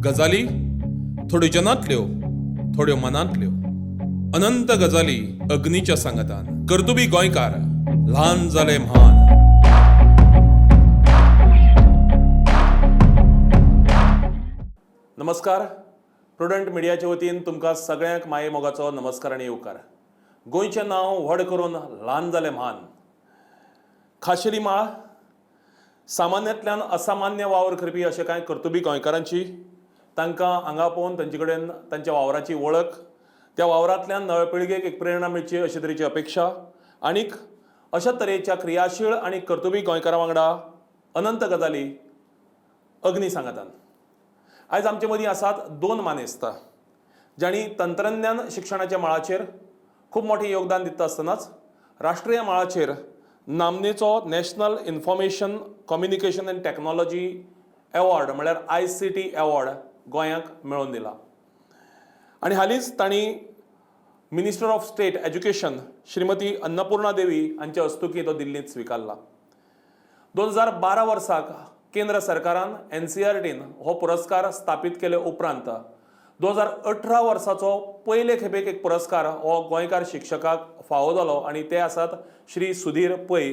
गजाली थोड्यो जनांतल्यो, थोड्यो मनांतल्यो, अनंत गजाली अग्नीच्या सांगातान. कर्तुबी गोंयकार, ल्हान जाले म्हान. नमस्कार. प्रुडंट मिडियाचे वतीन तुमकां सगळ्यांक माये मोगाचो नमस्कार आनी येवकार. गोंयचें नांव व्हड करून ल्हान जालें म्हान. खाशेली माळ, सामान्यांतल्यान असामान्य वावर करपी अशे कांय कर्तुबी गोंयकारांची. तांकां हांगा पळोवन तांचे कडेन तांच्या वावराची वळख, त्या वावरांतल्यान नवे पिळगेक एक प्रेरणा मेळची अशे तरेची अपेक्षा आनीक अशा तरेच्या क्रियाशीळ आनी कर्तुबी गोंयकारां वांगडा अनंत गजाली अग्नी सांगातान. आयज आमचे मदीं आसात दोन मानेस्तां, जांणी तंत्रज्ञान शिक्षणाच्या मळाचेर खूब मोठें योगदान दिता आसतनाच राष्ट्रीय मळाचेर नामनेचो National Information Communication and Technology Award, म्हळ्यार आयसीटी अवॉर्ड गोंयाक मेळोवन दिला. आनी हालींच तांणी मिनिस्टर ऑफ स्टेट एज्युकेशन श्रीमती अन्नपूर्णा देवी हांचे हस्तुकीं तो दिल्लींत स्विकारला. 2012 वर्साक केंद्र सरकारान एनसीआरटीन हो पुरस्कार स्थापीत केले उपरांत 2018 वर्साचो पयले खेपेक एक पुरस्कार हो गोंयकार शिक्षकाक फावो जालो आनी ते आसात श्री सुधीर पै,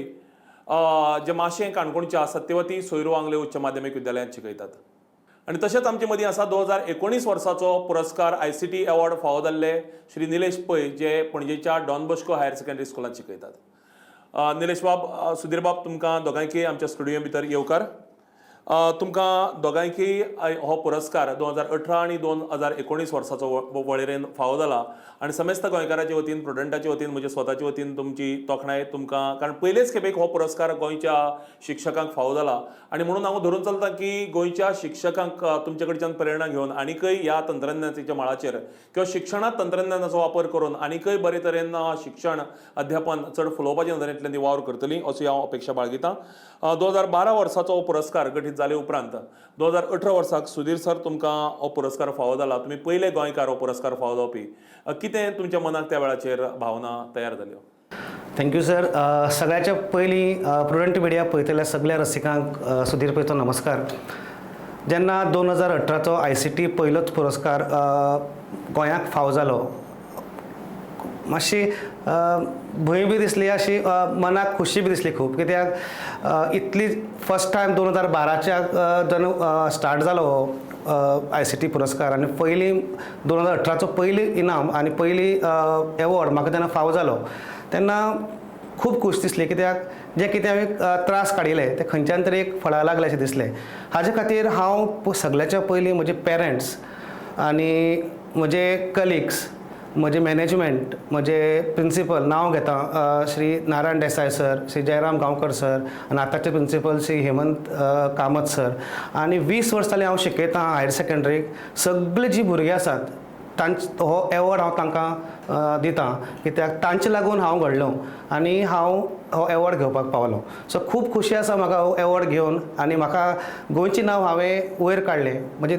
जे माशें काणकोणच्या सत्यवती सोयरू आंगले उच्च माध्यमीक विद्यालयांत शिकयतात. आनी तशेंच आमचे मदीं आसा 2019 वर्साचो पुरस्कार, आयसीटी अवॉर्ड फावो जाल्ले श्री निलेश पै, जे पणजेच्या डॉन बॉस्को हायर सेकंडरी स्कुलांत शिकयतात. निलेश बाब, सुधीर बाब, तुमकां दोगांयकय आमच्या स्टुडियो भितर येवकार. तुमकां दोगांयकय हो पुरस्कार 2018 आनी 2019 वर्साचो वळेरेन फावो जाला आनी समेस्त गोंयकाराच्या वतीन, प्रुडंटाच्या वतीन, म्हज्या स्वताच्या वतीन तुमची तोखणाय तुमकां, कारण पयलेच खेपेक हो पुरस्कार गोंयच्या शिक्षकांक फावो जाला. आनी म्हणून हांव धरून चलता की गोंयच्या शिक्षकांक तुमचे कडच्यान प्रेरणा घेवन आनीकय ह्या तंत्रज्ञानाच्या मळाचेर किंवा शिक्षणांत तंत्रज्ञानाचो वापर करून आनीकय बरे तरेन शिक्षण अध्यापन चड फुलोवपाच्या नदरेंतल्यान ती वावर करतली असो हांव अपेक्षा बाळगितां. 2012 वर्साचो हो पुरस्कार गठीत जाले उपरांत 2018 वर्साक सुधीर सर, तुमकां हो पुरस्कार फावो जाला. तुमी पयले गोंयकार हो पुरस्कार फावो जावपी. कितें तुमच्या मनाक त्या वेळाचेर भावना तयार जाल्यो? Thank you sir. सगळ्याच्या पयलीं प्रुडंट मिडिया पळयतल्या सगळ्या रसिकांक सुधीर पैचो नमस्कार. जेन्ना 2018चो आयसीटी पयलोच पुरस्कार गोंयाक फावो जालो, मातशी भंय बी दिसली, अशी मनाक खुशी बी दिसली खूब, कित्याक इतली फर्स्ट टायम 2012च्या जेन्ना स्टार्ट जालो हो आयसीटी पुरस्कार आनी पयली 2018चो पयली इनाम आनी पयली एवॉर्ड म्हाका जेन्ना फावो जालो तेन्ना खूब खूश दिसली, कित्याक जे कितें हांवें त्रास काडिल्ले ते खंयच्यान तरी एक फळां लागले अशें दिसलें. हाजे खातीर हांव सगळ्याच्या पयलीं म्हजे पेरंट्स आनी म्हजे कलिग्स, म्हजे मॅनेजमेंट, म्हजे प्रिंसिपल नांव घेता, श्री नारायण देसाय सर, श्री जयराम गांवकर सर आनी आतांचे प्रिंसिपल श्री हेमंत कामत सर. आनी 20 वर्सां जालीं हांव शिकयतां हायर सेकंडरीक. सगळीं जीं भुरगीं आसात तांच हो एवॉर्ड हांव तांकां दितां, कित्याक तांचे लागून हांव घडलो आनी हांव हो एवॉर्ड घेवपाक पावलो. सो खूब खुशी आसा म्हाका हो एवॉर्ड घेवन आनी म्हाका गोंयचें नांव हांवें वयर काडलें, म्हणजे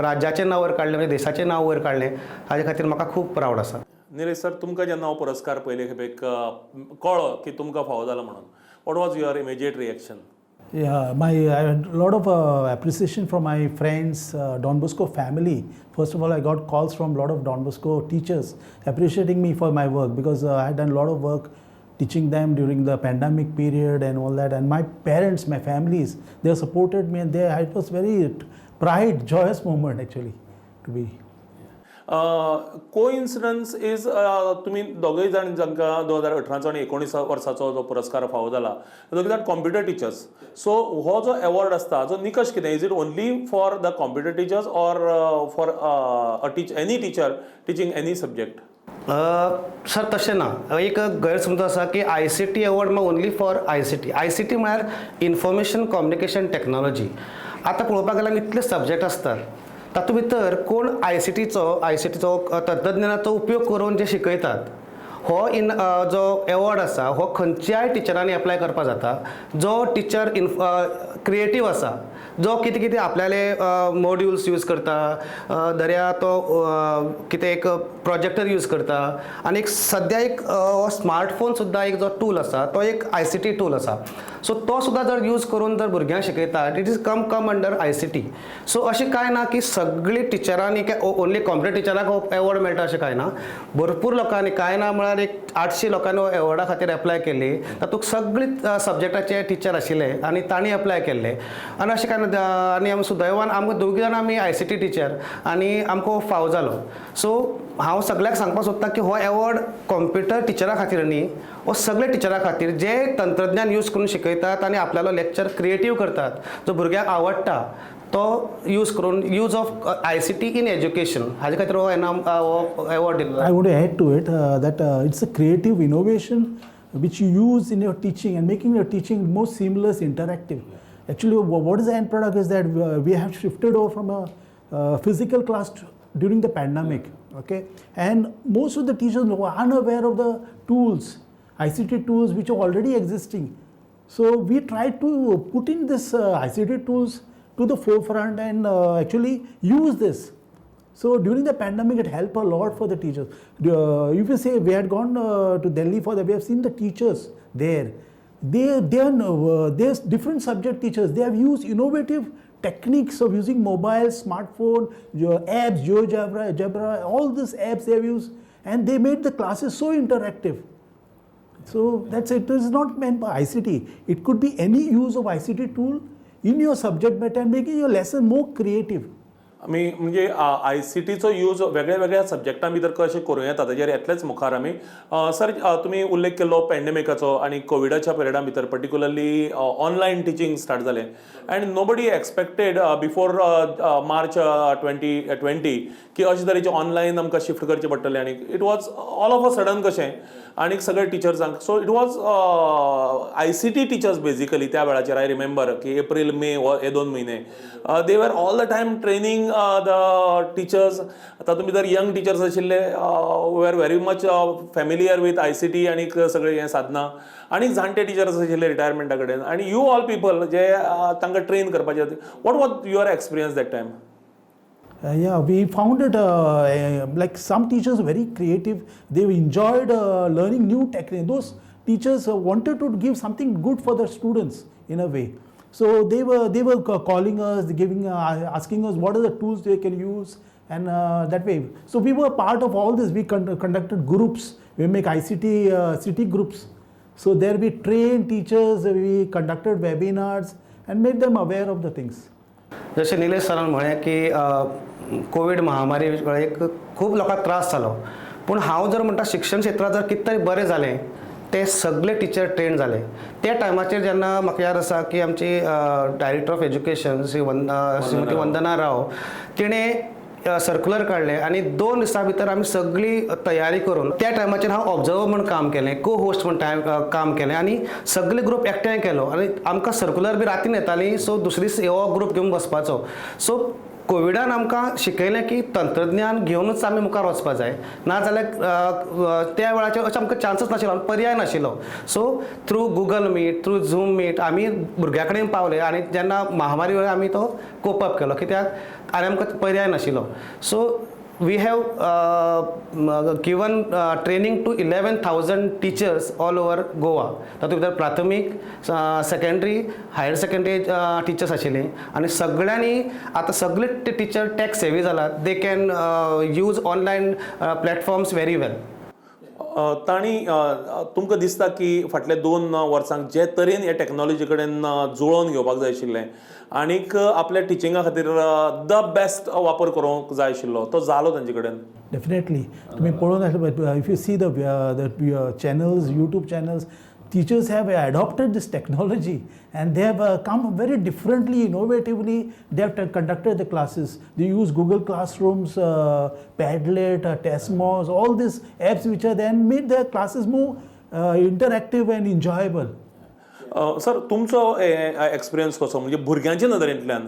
राज्याचें नांव वयर काडलें, म्हणजे देशाचें नांव वयर काडलें. हाजे खातीर म्हाका खूब प्रावड आसा. निलेश सर, तुमकां जेन्ना हो पुरस्कार पयले खेपेक कळ्ळो की तुमकां फावो जाला म्हणून, what was your immediate reaction? Yeah, my I had a lot of appreciation from my friends, Don Bosco family. First of all, I got calls from a lot of Don Bosco teachers appreciating me for my work because I had done a lot of work teaching them during the pandemic period and all that. And my parents, my families, they supported me, and they it was very pride, joyous moment actually to be. Coincidence is तुमी दोगूय जाण जांकां 2018चो आनी 19 वर्साचो जो पुरस्कार फावो जाला, दोगूय जाण कॉम्प्युटर टिचर्स. सो हो जो एवॉर्ड आसता हाजो निकश कितें? Is it only for the computer teachers or for a any teacher teaching any subject? Sir, तशें ना. एक गैरसमज आसा की आयसीटी एवॉर्ड म्हळ्यार ओनली फॉर आयसीटी. आयसीटी म्हळ्यार इन्फॉर्मेशन कम्युनिकेशन टॅक्नॉलॉजी. आतां पळोवपाक गेल्यार इतले सब्जेक्ट आसतात, तातूंत भितर कोण आयसीटीचो तंत्रज्ञानाचो उपयोग करून जे शिकयतात, हो इन जो एवॉर्ड आसा हो खंयच्याय टिचरांनी एप्लाय करपाक जाता. जो टिचर क्रिएटीव आसा, जो कितें कितें आपल्याले मॉड्युल्स यूज करता, दर्या तो कितें एक प्रोजेक्टर यूज करता आनी एक सद्या एक स्मार्टफोन सुद्दां एक जो टूल आसा तो एक आयसीटी टूल आसा. सो तो सुद्दां जर यूज करून जर भुरग्यांक शिकयता, it is come under ICT. So अशें कांय ना की सगळी टिचरांनी ओन्ली कॉम्प्युटर टिचराक हो एवॉर्ड मेळटा अशें कांय ना. भरपूर लोकांनी, कांय ना म्हळ्यार एक 800 लोकांनी हो एवॉर्डा खातीर एप्लाय केल्ली. तातूंत सगळी सब्जॅक्टाचे टिचर आशिल्ले आनी तांणी एप्लाय केल्ले आनी अशें कांय ना. आनी आमी सुदैवान आमकां दोगी जाणां आमी आयसीटी टिचर आनी आमकां हो फाव जालो. सो हांव सगळ्यांक सांगपाक सोदतां की हो एवॉर्ड कॉम्प्युटर टिचरा खातीर न्ही, हो सगळे टिचरा खातीर जे तंत्रज्ञान यूज करून शिकयतात आनी आपल्यालो लेक्चर क्रिएटीव करतात, जो भुरग्यांक आवडटा तो यूज करून, use of ICT in education हाजे खातीर हो इनाम, हो एवॉर्ड दिल्लो. I want to add to it that it's a creative innovation which you use in your teaching and making your teaching more seamless, interactive. Actually, what is the end product is that we have shifted over from a physical class during the pandemic, okay? And most of the teachers were unaware of the tools, ICT tools which are already existing. So we try to put in this ICT tools to the forefront and actually use this. So during the pandemic, it helped a lot for the teachers. If you say we had gone to Delhi for that, we have seen the teachers there. There's different subject teachers. They have used innovative techniques of using mobile, smartphone, your apps, GeoGebra, Jabra, all these apps they have used, and they made the classes so interactive. So that's it. It is not meant by ICT. It could be any use of ICT tool in your subject matter and making your lesson more creative. आमी म्हणजे आयसीटीचो use वेगळ्या वेगळ्या सब्जॅक्टां भितर कशें करूं येता ताजेर येतलेच मुखार आमी. सर, तुमी उल्लेख केल्लो पॅन्डेमिकाचो आनी कोविडाच्या पिरियडा भितर पर्टिक्युलरली ऑनलायन टिचींग स्टार्ट जालें and nobody expected before March 2020 की अशे तरेचें ऑनलायन आमकां शिफ्ट करचें पडटलें आनी it was all of a sudden कशें आनी सगळे टिचर्सांक. So it was ICT teachers basically त्या वेळाचेर. I remember की एप्रील मे हो हे 2 म्हयने they were all the time training the teachers. तातूंत भितर यंग टिचर्स आशिल्ले were very much familiar with ICT आनी सगळे हें साधनां आनी जाणटे टिचर्स आशिल्ले रिटायरमेंटा कडेन आनी you all people जे तांकां ट्रेन करपाचे. What was your experience that time? Yeah, we found it like some teachers were very creative. They enjoyed learning new techniques. Those teachers wanted to give something good for the students in a way. So they were calling us, giving, asking us what are the tools they can use, and that way. So we were part of all this. We conducted groups. We make ICT city groups. So there we trained teachers. We conducted webinars and made them aware of the things. जशें निलेश सरान म्हळें की Covid महामारी वेळेक खूब लोकांक त्रास जालो, पूण हांव जर म्हणटा शिक्षण क्षेत्रांत जर कितें तरी बरें जालें ते सगळे टिचर ट्रेन जाले त्या टायमाचेर. जेन्ना म्हाका याद आसा की आमची डायरेक्टर ऑफ एज्युकेशन श्री वंद श्रीमती वंदना राव, तिणें सर्कुलर काडलें आनी 2 दिसां भितर आमी सगळी तयारी करून त्या टायमाचेर हांव ऑब्जर्वर म्हूण काम केलें, को होस्ट म्हूण टायम काम केलें आनी सगळे ग्रुप एकठांय केलो आनी आमकां सर्कुलर बी रातीन येताली. सो दुसरे दीस हो ग्रुप घेवन बसपाचो. सो कोविडान आमकां शिकयलें की तंत्रज्ञान घेवनूच आमी मुखार वचपा जाय, नाजाल्यार त्या वेळाचेर अशें आमकां चान्सच नाशिल्लो, पर्याय नाशिल्लो. So through Google Meet, through Zoom Meet आमी भुरग्यां कडेन पावले आनी जेन्ना महामारी वेळार आमी तो कोप अप केलो, कित्याक आनी आमकां पर्याय नाशिल्लो. So we have given training to 11,000 teachers all over Goa. तातूंत भितर प्राथमीक, सेकेंडरी, हायर सेकेंडरी टिचर्स आशिल्ली आनी सगळ्यांनी आतां सगळे टिचर टॅक सेवी जालात. They can use online platforms very well. तांणी तुमकां दिसता की फाटल्या 2 वर्सांक जे तरेन हे टॅक्नोलॉजी कडेन जुळोवन घेवपाक जाय आशिल्लें आनीक आपल्या टिचिंगा खातीर the best वापर करूंक जाय आशिल्लो तो जालो तांचे कडेन? Definitely. तुम्ही पळोवन आसले, if you see the channels, YouTube channels, teachers have adopted this technology and they have come very differently, innovatively. They have conducted the classes. They use Google Classrooms, Padlet, Testmoz, all these apps which are then made their classes more interactive and enjoyable. Sir, तुमचो experience कसो, म्हणजे भुरग्यांच्या नदरेंतल्यान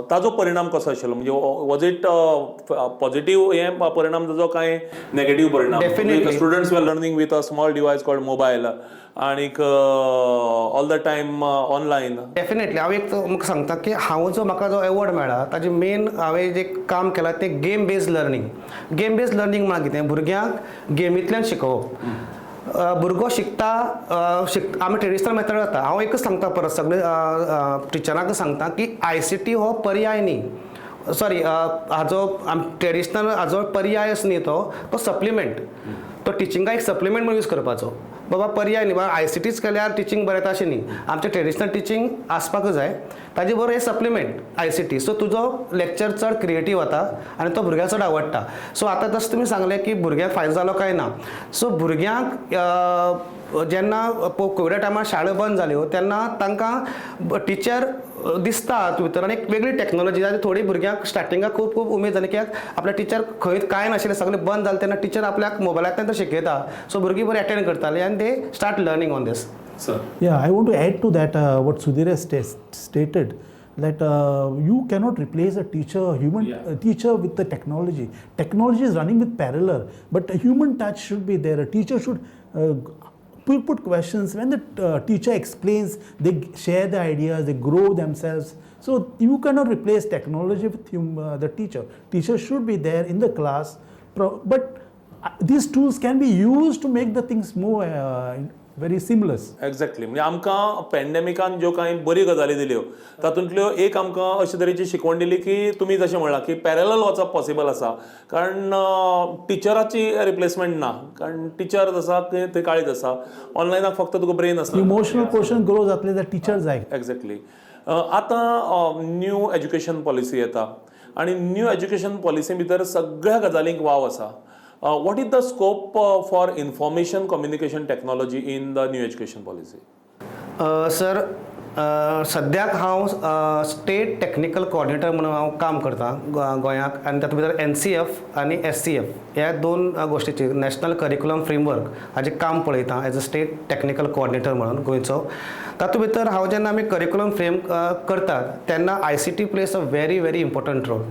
ताजो परिणाम कसो आशिल्लो? म्हणजे वॉज it positive हे परिणाम ताजो काय नेगेटीव परिणाम? Definitely. Students were learning with a small device called mobile आणीक all the time online. Definitely. हांव एक तुमकां सांगता की हांव जो म्हाका जो एवॉर्ड मेळ्ळा ताजें मेन हांवें जें काम केलां तें game based learning. Game based learning म्हळ्यार कितें? भुरग्यांक गेमींतल्यान शिकोवप. भुरगो शिकता, आमी ट्रेडिशनल मेथड जाता. हांव एकच सांगता, परत सगळे टिचरांक सांगता की आयसीटी हो पर्याय न्ही, सॉरी, हाजो ट्रेडिशनल हाजो पर्यायच न्ही. तो तो सप्लिमेंट, तो टिचिंगाक एक सप्लिमेंट म्हणून यूज करपाचो बाबा, पर्याय न्ही. बाबा, आयसीटीच केल्यार टिचींग बरें येता अशें न्ही. आमचें ट्रेडिशनल टिचींग आसपाकच जाय, ताजे बरोबर हे सप्लिमेंट आयसीटी. सो तुजो लेक्चर चड क्रिएटीव जाता आनी तो भुरग्यांक चड आवडटा. सो आतां तशें तुमी सांगलें की भुरग्यांक फायदो जालो काय ना, सो भुरग्यांक जेन्ना कोविडा टायमार शाळा बंद जाल्यो तेन्ना तांकां टिचर दिसता भितर आनी एक वेगळी टॅक्नोलॉजी जाल्यार थोडी भुरग्यांक स्टार्टिंगाक खूब खूब उमेद जाली कित्याक आपल्या टिचर खंय कांय नाशिल्लें, सगळें बंद जालें तेन्ना टिचर आपल्याक मोबायलांतल्यान तो शिकयता. सो भुरगीं बरी एटेंड करतालीं आनी they start learning on this. Sir. Yeah, I want to add to that what Sudhir has stated, that you cannot replace a teacher, human teacher with the technology. Technology is running with parallel, but a human touch should be there. A teacher should put questions. When the teacher explains, they share the ideas, they grow themselves. So you cannot replace technology with the teacher. Teacher should be there in the class, but these tools can be used to make the things more very seamless. Exactly. म्हणजे आमकां पॅन्डेमिकान ज्यो कांय बऱ्यो गजाली दिल्यो तातूंतल्यो एक आमकां अशे तरेची शिकवण दिली की तुमी जशें म्हणलां की पॅरलल वचप पॉसिबल आसा, कारण टिचराची रिप्लेसमेंट ना, कारण टिचर आसा थंय काळीज आसा, ऑनलायनाक फक्त तुका ब्रेन आसता. इमोशनल पोर्शन ग्रो जातले जाल्यार टिचर जाय. एक्झॅक्टली. आतां न्यू एज्युकेशन पॉलिसी येता आनी न्यू एज्युकेशन पॉलिसी भितर सगळ्या गजालींक वाव आसा. What is the scope for information communication technology in the new education policy? Sir, सद्याक हांव स्टेट टॅक्निकल कोऑर्डिनेटर म्हणून हांव काम करतां गोंयाक आनी तातूंत भितर एनसीएफ आनी एससीएफ ह्या दोन गोश्टीचेर, नॅशनल करिक्युलम फ्रेमवर्क हाजें काम पळयता as a state technical coordinator म्हणून गोंयचो. तातूंत भितर हांव जेन्ना आमी करिक्युलम फ्रेम करतात तेन्ना ICT plays a very very important role.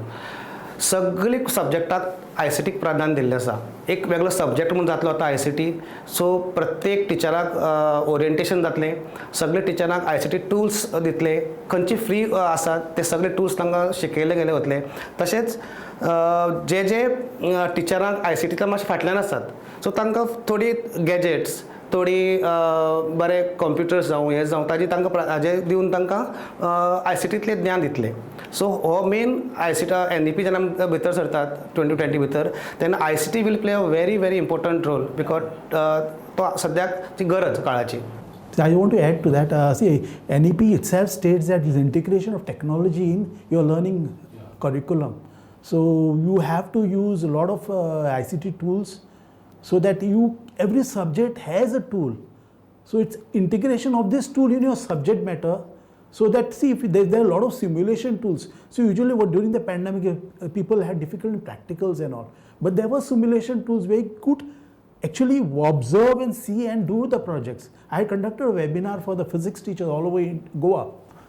सगळी सब्जॅक्टाक आयसीटीक प्राधान्य दिल्लें आसा. एक वेगळो सब्जॅक्ट म्हूण जातलो आतां आयसीटी. सो प्रत्येक टिचराक ओरिएंटेशन जातलें, सगळे टिचरांक आयसीटी टुल्स दितले, खंयची फ्री आसा ते सगळे टुल्स तांकां शिकयले गेले वतले. तशेंच जे जे टिचरांक आयसीटींतल्यान मातशे फाटल्यान आसात, सो तांकां थोडी गॅजेट्स, थोडी बरे कंप्युटर्स जावं, हें जावं, ताजी तांकां हाजें दिवन तांकां आयसीटींतलें ज्ञान दितले. सो हो मेन आयसीटी, एनईपी जेन्ना आमी भितर सरतात 2020 भितर तेन्ना ICT will play a very very important role because तो सद्याक ती गरज काळाची. I want to add to that. See, NEP itself states that is integration of technology in your learning curriculum. So you have to use a lot of ICT tools so that you every subject has a tool. So it's integration of this tool in your subject matter. So that, see, if there are a lot of simulation tools. So usually what during the pandemic people had difficult in practicals and all, but there were simulation tools where you could actually observe and see and do the projects. I conducted a webinar for the physics teachers all over in Goa,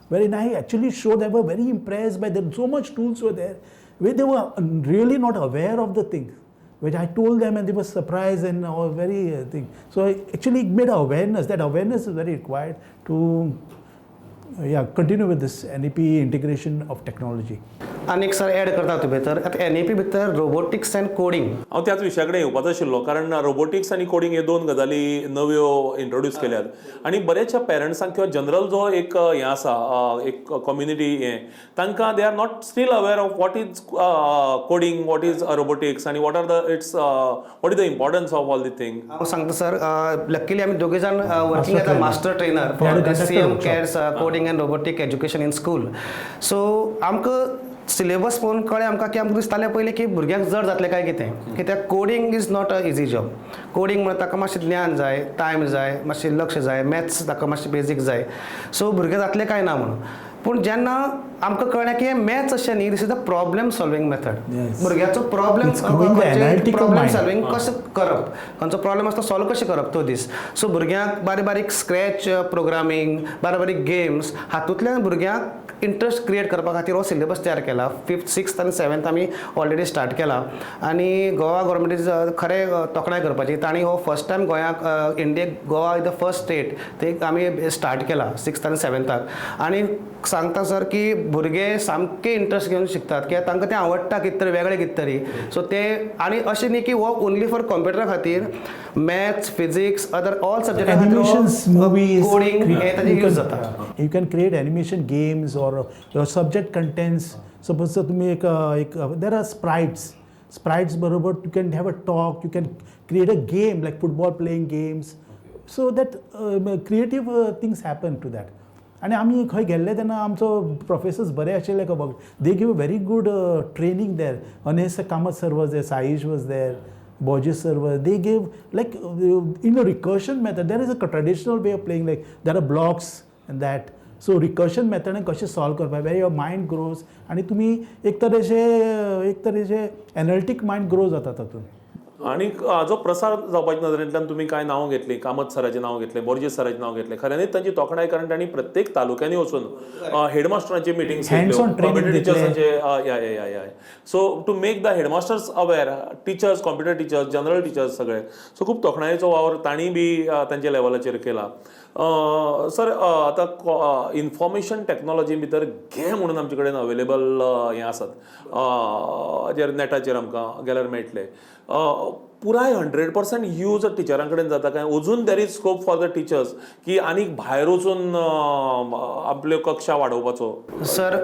wherein I actually showed they were very impressed by the so much tools were there, where they were really not aware of the thing, which I told them and they were surprised and all very thing. So I actually made awareness. That awareness is very required to continue with this NEP integration of technology. आनी एक sir add करता तूं भितर, आतां NEP भितर robotics and coding. हांव त्याच विशया कडेन येवपाचो आशिल्लो, कारण रोबोटिक्स आनी कोडिंग हे दोन गजाली नव्यो इंट्रोड्यूस केल्यात आनी बऱ्याचशा पेरंट्सांक किंवा जनरल जो एक हें आसा, एक कम्युनिटी हें, तांकां they are not still aware of what is coding, what is robotics आनी what is the importance of all the thing. हांव सांगता सर, लक्कीली आमी दोगूय जाण working as a master trainer for CM CARES coding and robotic education in school. So आमकां syllabus पळोवन कळ्ळें आमकां की आमकां दिसतालें पयलीं की भुरग्यांक जड जातलें काय कितें, कित्याक coding is not a easy job. Coding म्हणल्यार ताका मातशें ज्ञान जाय, टायम जाय, मातशें लक्ष जाय, मॅथ्स ताका मातशें बेजीक जाय. सो भुरगे जातले काय ना म्हणून. पूण जेन्ना आमकां कळ्ळें की हें मॅथ्स अशें न्ही, this is a problem solving method. भुरग्याचो problem It's growing the analytical problem mind. Solving कशें करप, खंयचो प्रॉब्लेम आसता सॉल्व कशें करप तो दीस. सो भुरग्यांक बारीक बारीक स्क्रॅच प्रोग्रामींग, बारीक बारीक गेम्स हातूंतल्यान भुरग्यांक इंट्रस्ट क्रिएट करपा खातीर हो सिलेबस तयार केला. फिफ्थ, सिक्स्थ आनी सेवन्थ आमी ऑलरेडी स्टार्ट केला आनी गोवा गव्हर्मेंट खरें तोखणाय करपाची, तांणी हो फर्स्ट टायम गोंयाक, इंडियेक Goa is the first state ते आमी स्टार्ट केला सिक्स्थ आनी सेवन्थाक. आनी सांगता सर की भुरगे सामके इंट्रस्ट घेवन शिकतात, कित्याक तांकां तें आवडटा कितें तरी वेगळें कितें तरी. सो ते आनी अशें न्ही की हो ओनली फॉर कंप्युटरा खातीर, maths, physics, other all सब्जेक्टा Animations, movies, coding हे ताजे you use can, जाता. You can create animation games or your subject contents. Suppose जर तुम्ही एक एक there are sprites, sprites बरोबर you can have a talk, you can create a game like football playing games, so that creative things happen to that. आनी आमी खंय गेल्ले तेन्ना आमचो प्रोफेसर्स बरे आशिल्ले खबर, they give a very good training there. Anesh Kamat sir was there, Saish was there, Borges sir was, they gave like in a recursion method. There is a traditional way of playing, like there are blocks and that. So recursion method कशें solve करपाक, where your mind grows आनी तुमी एक तरेचे एनालिटीक mind grow जाता तातूंत. आनी हाजो प्रसार जावपाच्या नदरेंतल्यान तुमी कांय नांव घेतलीं, कामत सराचें नांव घेतलें, बोर्जीस सराचें नांव घेतलें. खऱ्यांनीच तांची तोखणाय, कारण तांणी प्रत्येक तालुक्यांनी वचून हेडमास्टरांची मिटींग्स Hands-on training दितले. टिचर्सांचे, yeah, so to make the headmasters aware, teachers, computer teachers, general teachers सगळे. सो खूब तोखणायेचो वावर तांणी बी तांच्या लेवलाचेर केला. सर, आतां इन्फॉर्मेशन टॅक्नॉलॉजी भितर घे म्हणून आमचे कडेन अवेलेबल हें आसात, जेर नॅटाचेर आमकां गेल्यार मेळटले. पुराय 100% यूज टिचरां कडेन जाता काय अजून there is scope for the teachers की आनीक भायर वचून आपल्यो कक्षा वाडोवपाचो? सर,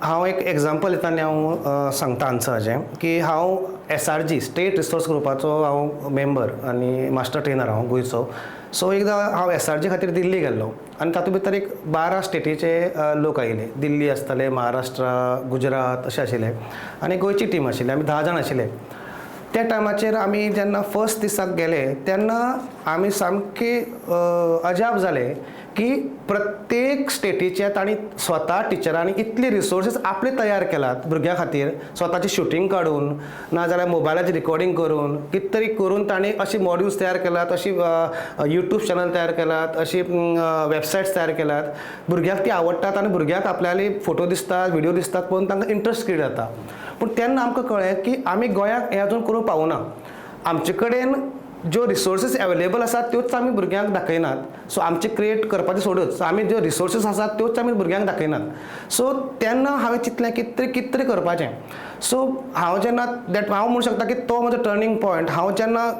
हांव एक एग्जाम्पल दिता आनी हांव सांगता आन्सर हाजें की हांव एसआरजी, स्टेट रिसोर्स ग्रुपाचो हांव मेंबर आनी मास्टर ट्रेनर हांव गोंयचो. सो एकदां हांव एसआरजी खातीर दिल्ली गेल्लो आनी तातूंत भितर एक 12 स्टेटीचे लोक आयिल्ले. दिल्ली आसताले, महाराष्ट्र, गुजरात अशें आशिल्ले आनी गोंयची टीम आशिल्ली. आमी 10 जाण आशिल्ले. त्या टायमाचेर आमी जेन्ना फर्स्ट दिसाक गेले तेन्ना आमी सामके अजाप जाले की प्रत्येक स्टेटीचे तांणी स्वता टिचरांनी इतले रिसोर्सीस आपले तयार केलात भुरग्यां खातीर, स्वताची शुटींग काडून नाजाल्यार मोबायलाचेर रिकॉर्डिंग करून, कितें तरी करून तांणी अशी मॉड्युल्स तयार केलात, अशी यूट्यूब चॅनल तयार केलात, अशी वेबसायट्स तयार केल्यात. भुरग्यांक ती आवडटात आनी भुरग्यांक आपल्याले फोटो दिसतात, व्हिडियो दिसतात पळोवन तांकां इंट्रस्ट क्रिएट जाता. पूण तेन्ना आमकां कळ्ळें की आमी गोंयाक हें अजून करूंक पावना. आमचे कडेन ज्यो रिसोर्सीस एवेलेबल आसात त्योच आमी भुरग्यांक दाखयनात. सो आमचे क्रिएट करपाचें सोडूच, आमी ज्यो रिसोर्सीस आसात त्योच आमी भुरग्यांक दाखयनात. सो तेन्ना हांवें चिंतलें कितें तरी कितें तरी करपाचें. सो हांव जेन्ना that हांव म्हणूंक शकता की तो म्हजो टर्नींग पॉयंट. हांव जेन्ना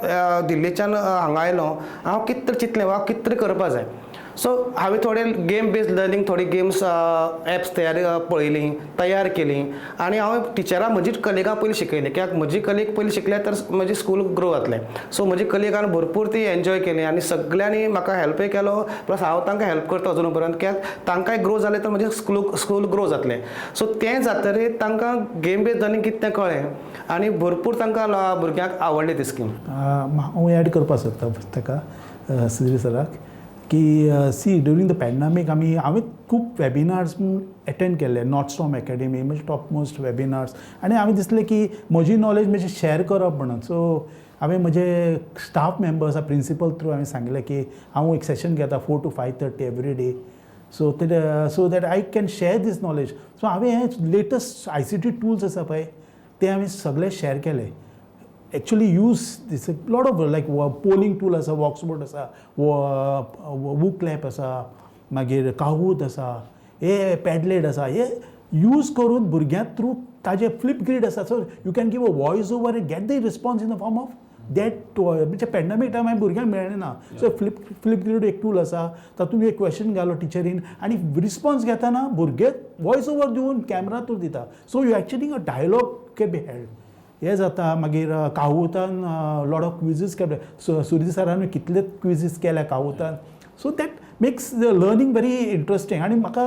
दिल्लीच्यान हांगा आयलो, हांव कितें तरी चिंतलें वा कितें तरी करपा जाय. सो हांवें थोडे गेम बेस्ड लर्नींग, थोडी गेम्स एप्स तयार पळयलीं, तयार केलीं आनी हांव टिचरां म्हजीच कलिगां पयलीं शिकयलीं, कित्याक म्हजी कलीग पयलीं शिकले तर म्हजी स्कूल ग्रो जातलें. सो म्हजी कलिगान भरपूर ती एन्जॉय केली आनी सगल्यांनी म्हाका हेल्पय केलो, प्लस हांव तांकां हेल्प करता अजून पर्यंत, कित्याक तांकांय ग्रो जालें तर म्हजें स्कूल ग्रो जातलें. सो तें जातरीर तांकां गेम बेस्ड लर्नींग कितें तें कळ्ळें आनी भरपूर तांकां भुरग्यांक आवडली ती स्कीम. हांव एड करपाक सोदता ताका, सुधीर सराक, की सी, ड्युरींग the pandemic हांवें खूब वेबिनार्स एटेंड केल्ले, नॉर्थ स्टॉर्म एकेडमी म्हणजे टॉप मोस्ट वेबिनार्स, आनी हांवें दिसलें की म्हजी नॉलेज मातशी शेअर करप म्हणून. सो हांवें म्हजे स्टाफ मेंबर्स, प्रिंसिपल थ्रू हांवें सांगलें की हांव एक सेशन घेता 4 to 5:30 every day, so that I can share this knowledge. So हांवें हे लेटस्ट आयसीटी टूल्स आसा पळय, ते हांवें सगळे शेअर केले. Actually use this lot of like polling tool आसा, वॉक्सबोर्ड आसा, वूक्लॅप आसा, मागीर काहूट आसा, हे पॅडलेट आसा. हे यूज करून भुरग्यां थ्रू ताजे फ्लिप ग्रीड आसा, so you can give a voice over and get the response in the form of that. म्हणजे पॅन्डमीक टायम मागीर भुरग्यांक मेळ्ळें ना. सो फ्लिप ग्रीड एक टूल आसा, तातूंत एक क्वेश्चन घालो टिचरीन आनी रिस्पॉन्स घेतना भुरगे वॉयस ओवर दिवन कॅमरा थ्रू दिता, so you actually a dialogue can be held. हें जाता. मागीर काहूटान लॉट ऑफ क्विजीस केले. सुधीर सरान कितले क्विजीस केल्या काहूटान, so that makes the learning very interesting. आनी म्हाका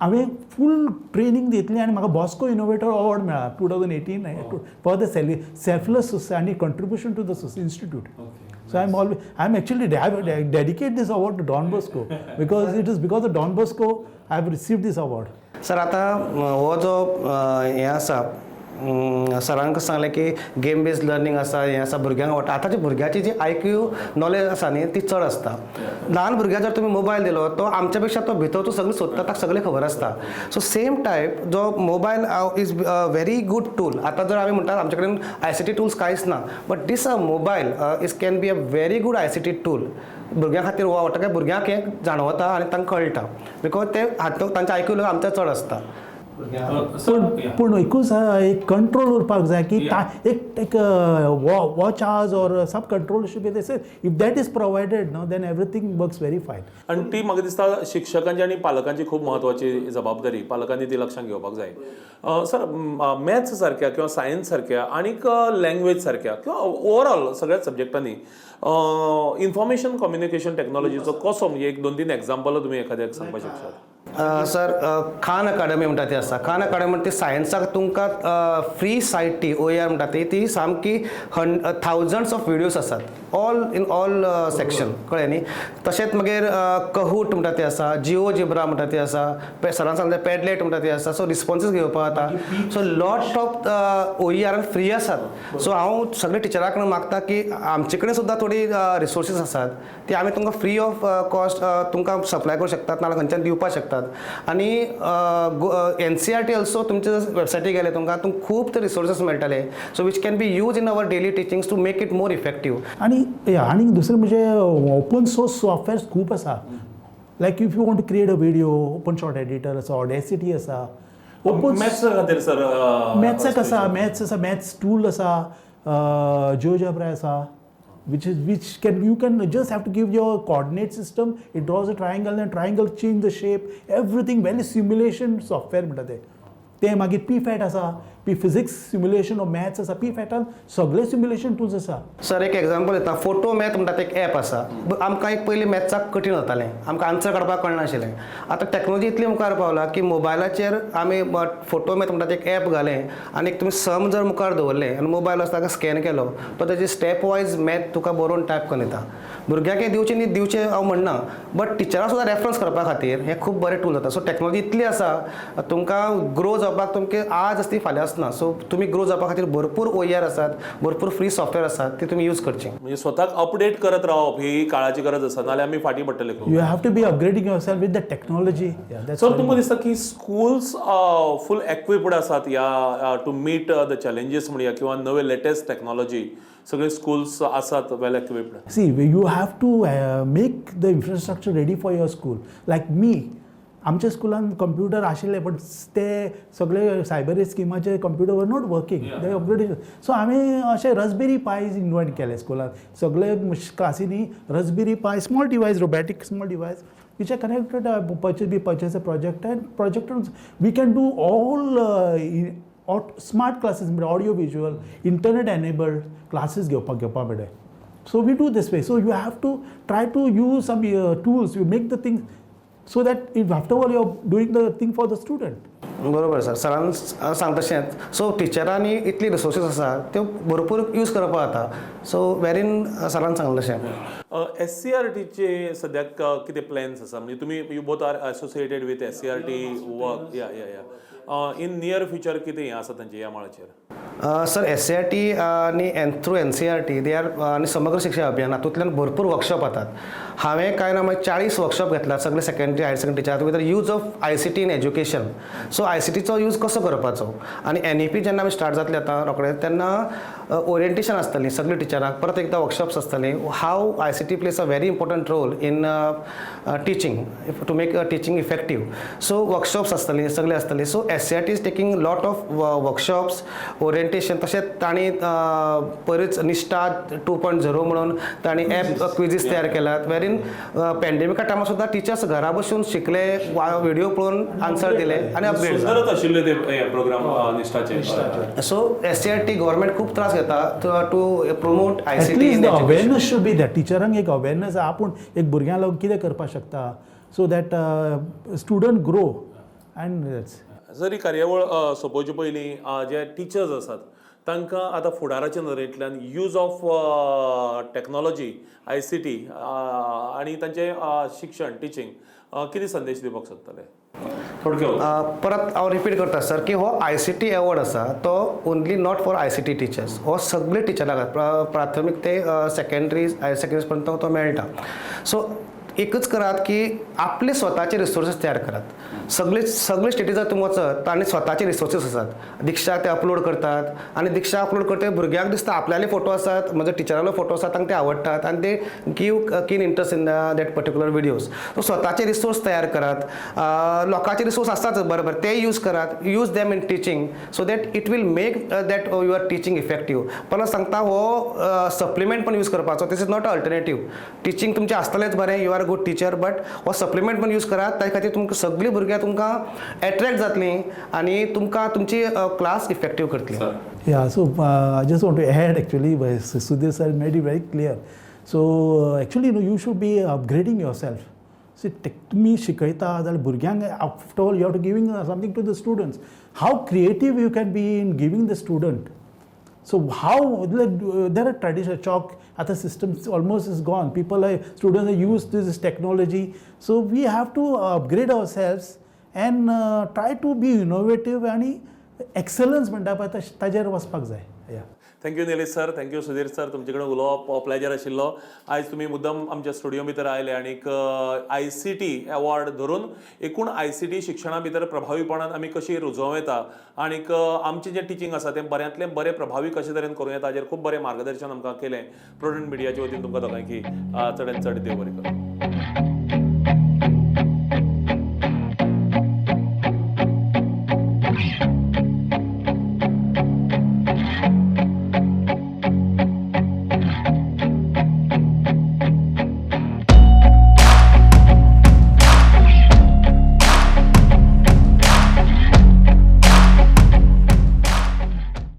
हांवें फूल ट्रेनींग घेतली आनी म्हाका बॉस्को इनोवेटर अवॉर्ड मेळ्ळा 2018 for the selfless आनी contribution to the institute. So I'm always, I'm actually, I dedicate this award to Don Bosco because it is because of Don Bosco I have received this award. Sir, आतां हो जो हें आसा, सरान कशें सांगलें की गेम बेस्ड लर्नींग आसा, हें आसा, भुरग्यांक आवडटा. आतांच्या भुरग्याची जी आयक्यू नॉलेज आसा न्ही, ती चड आसता. ल्हान भुरग्याक जर तुमी मोबायल दिलो, तो आमच्या पेक्षा तो भितर तो सगळें सोदता, ताका सगळें खबर आसता. सो सेम टायप जो mobile is very good tool. आतां जर आमी म्हणटात आमचे कडेन आयसीटी टूल्स कांयच ना, but this a mobile is can be a very good ICT tool भुरग्यां खातीर. हो आवडटा काय भुरग्यांक हें जाणवता आनी तांकां कळटा, because ते हात तांचे आयक्यू आमच्या चड आसता. पूण पूण एकूच आहा, एक कंट्रोल उरपाक जाय की एक एक watch hours or some control should be. If that is provided no, then everything works very fine. आनी ती म्हाका दिसता शिक्षकांची आनी पालकांची खूब म्हत्वाची जबाबदारी. पालकांनी ती लक्षांत घेवपाक जाय. सर, मॅथ्स सारक्या किंवा सायन्स सारक्या आनीक लँग्वेज सारक्या किंवा ओवरऑल सगळ्याच सब्जेक्टांनी इन्फॉर्मेशन कम्युनिकेशन टॅक्नॉलॉजीचो कसो, म्हणजे एक दोन तीन एग्जाम्पल तुमी एखाद्याक सांगपाक शकतात? सर, खान अकाडमी म्हणटा ती आसा. खान अकाडमी म्हणटा ती सायन्साक तुमकां फ्री सायट, ती ओईआर म्हणटा ती, ती सामकी थावजंड्स ऑफ विडियोज आसात, ऑल इन ऑल सेक्शन, कळ्ळें न्ही? तशेंच मागीर कहूट म्हणटा ती आसा, जिओ जिब्रा म्हणटा ती आसा, सरान सांगलें पॅडलेट म्हणटा ती आसा. सो रिस्पॉन्सीस घेवपाक जाता. So lot of OER free आसात. सो हांव सगळे टिचरां कडेन मागता की आमचे कडेन सुद्दां थोडी रिसोर्सीस आसात, ती आमी तुमकां फ्री ऑफ कॉस्ट तुमकां सप्लाय करूं शकतात, नाल्यार खंयच्यान दिवपाक शकतात. आनी एनसीआरटी ऑल्सो, तुमच्या वेबसायटीर गेले तुमकां तुमकां खूब ते रिसोर्सीस मेळटले, so which can be use in our daily teachings to make it more effective. आनी आनी दुसरें म्हणजे ओपन सोर्स सॉफ्टवेअर्स खूब आसा, like if you want to create a video, open shot editor आसा, ऑडेसिटी आसा, ओपन मॅथ्स खातीर sir? मॅथ्साक आसा, मॅथ्स आसा, मॅथ्स टूल आसा, जिओजेब्रा आसा, which is which can you can just have to give your coordinate system, it draws a triangle and triangle change the shape, everything. Well, simulation software म्हणटा ते. ते मागीर P fat आसा, P physics simulation or maths आसा. P फॅटान सगळे simulation tools आसा. Sir, एक example दिता. फोटो मॅथ म्हणटा ते एक एप आसा. आमकां एक पयलीं मॅथ्साक कठीण जातालें, आमकां आन्सर काडपाक कळनाशिल्लें. आतां टॅक्नोलॉजी इतली मुखार पावला की मोबायलाचेर आमी फोटो मॅथ म्हणटा ते एक एप घालें आनी एक तुमी सम जर मुखार दवरलें आनी मोबायल आसता ताका स्कॅन केलो, तो तेजी स्टेप वायज मॅथ तुका बरोवन टायप करून दिता. भुरग्यांक हें दिवचें न्ही दिवचें हांव म्हणना, बट टिचरां सुद्दां रेफरन्स करपा खातीर हें खूब बरें टूल जाता. सो टॅक्नोलॉजी इतली आसा, तुमकां ग्रो जावपाक तुमकां आज आसती फाल्यां आसना. सो तुमी ग्रो जावपा खातीर भरपूर ओईआर आसात, भरपूर फ्री सॉफ्टवेअर आसात, ती तुमी यूज करची. म्हणजे स्वताक अपडेट करत रावप ही काळाची गरज आसा, नाल्यार आमी फाटीं पडटले खूब. You have to be upgrading yourself with the technology. Sir, तुमकां दिसता की स्कूल्स फूल एक्विप्ड आसात या टू मीट the challenges म्हणया किंवा नवे लेटेस्ट टॅक्नॉलॉजी, सगळे स्कूल्स आसात वेल equipped? See, you have to make the infrastructure ready for your school. Like me, आमच्या स्कुलान कंप्युटर आशिल्ले, बट ते सगळे cyber स्किमाचे computer were not working, they upgradation. So हांवें अशें रसबेरी पायज इन्वेंट केले स्कुलान. सगळे क्लासींनी Raspberry Pi, small device, robotic small device which are connected, purchase we purchase a projector and projectors, we can do all smart classes, म्हणजे audio visual, internet enabled classes घेवपाक मेळटा. So we do this way. So you have to try to use some tools, you make the thing so that if after all you are doing the thing for the student. बरोबर sir, सरान सांग तशेंच. So टिचरांनी इतली resources आसा, त्यो भरपूर use करपाक जाता. सो वेरीन सरान सांगलें तशें. एससीआरटीचे सद्याक कितें प्लॅन्स आसा? म्हणजे तुमी, you both are associated with SCERT work. Yeah, in near future कितें हें आसा तांचें ह्या मळाचेर? सर, एससीआरटी आनी N through NCERT they are आनी समग्र शिक्षा अभियान हातूंतल्यान भरपूर वर्कशॉप जातात. हांवें कांय ना मागीर 40 वर्कशॉप घेतला सगळे secondary, higher secondary teacher with use of ICT in education. So आयसीटीचो use कसो करपाचो आनी एनईपी जेन्ना आमी स्टार्ट जातले आतां रोखडे, तेन्ना ओरिएंटेशन आसतलें सगळीं टिचरांक, परत एकदां वर्कशॉप्स आसतलीं, how ICT plays a very important role in teaching, to make teaching effective. So workshops आसतलीं, सगळें आसतलीं. So SCERT is taking lot of workshops, orientation. तशेंच तांणी पयरूच निष्ठा 2.0 म्हणून तांणी ॲप, क्विजीस तयार केल्यात, वेरीन पॅन्डेमिका टायमार सुद्दां टिचर्स घरा बसून शिकले, व्हिडिओ पळोवन आन्सर दिले आनी अपग्रेड. सुंदरच आशिल्ले ते प्रोग्राम निष्ठाचे. सो एससीआरटी, गव्हर्मेंट खूब त्रास घेता to promote ICT. At least the awareness should be that. टिचरांक एक अवेरनस, आपूण एक भुरग्यांक लागून कितें करपाक शकता, so that student grow and sir, ही कार्यावळ सोंपोवचे पयलीं जे टिचर्स आसात तांकां आतां फुडाराच्या नदरेंतल्यान use of technology, ICT आनी तांचें शिक्षण, टिचींग, कितें संदेश दिवपाक सोदतले? थोडक्या परत हांव रिपीट करता सर की हो आय सी टी एवॉर्ड आसा तो only not for ICT teachers. हो सगळे टिचरांक, प्राथमीक ते सेकेंडरी, हायर सेकेंडरी पर्यंत तो मेळटा. सो एकच करात की आपले स्वताचे रिसोर्सीस तयार करात. सगळे सगळे स्टेटी जर तुमी वचत तांणी स्वताचे रिसोर्सीस आसात. दिक्षा ते अपलोड करतात आनी दिक्षा अपलोड करते भुरग्यांक दिसता आपल्याले फोटो आसात, म्हजो टिचरालो फोटो आसात, तांकां ते आवडटात आनी ते give keen interest in that particular videos. So स्वताचे रिसोर्स तयार करात. लोकांचे रिसोर्स आसताच बरोबर, ते यूज करात. Use them in teaching so that it will make that your teaching effective. परत सांगता, हो सप्लिमेंट पण यूज करपाचो. This is not alternative. Teaching तुमचें आसतलेंच बरें, you are good teacher, but हो सप्लिमेंट पण यूज करात. त्या खातीर तुमकां सगळीं भुरग्यां तुमकां एट्रॅक्ट जातलीं आनी तुमकां तुमची क्लास इफेक्टीव करतली. Sir. Yeah, so I just want to add actually, by Sudhir sir made it very clear. So actually, you should be upgrading yourself. See, तुमी शिकयता जाल्यार भुरग्यांक, after all you have to giving something to the students. How creative you can be in giving the student. So how there are traditional chalk, other systems almost is gone. People are students are used to this technology. So we have to upgrade ourselves and try to be innovative आणि excellence म्हणटा पळय ताजेर वचपाक जाय, yeah. Thank you Nilesh sir, thank you Sudhir sir. तुमचे कडेन उलोवप pleasure आशिल्लो. आयज तुमी मुद्दम आमच्या स्टुडिओ भितर आयले आनीक आय सी टी एवॉर्ड धरून एकूण आय सी टी शिक्षणा भितर प्रभावीपणान आमी कशी रुजोवं येता आनीक आमचें जें टिचींग आसा तें बऱ्यांतलें बरें प्रभावी कशे तरेन करूं येता हाजेर खूब बरें मार्गदर्शन आमकां केलें. प्रुडंट मिडियाचे वतीन तुमकां दोगांयकी चडान चड देव बरें करूं.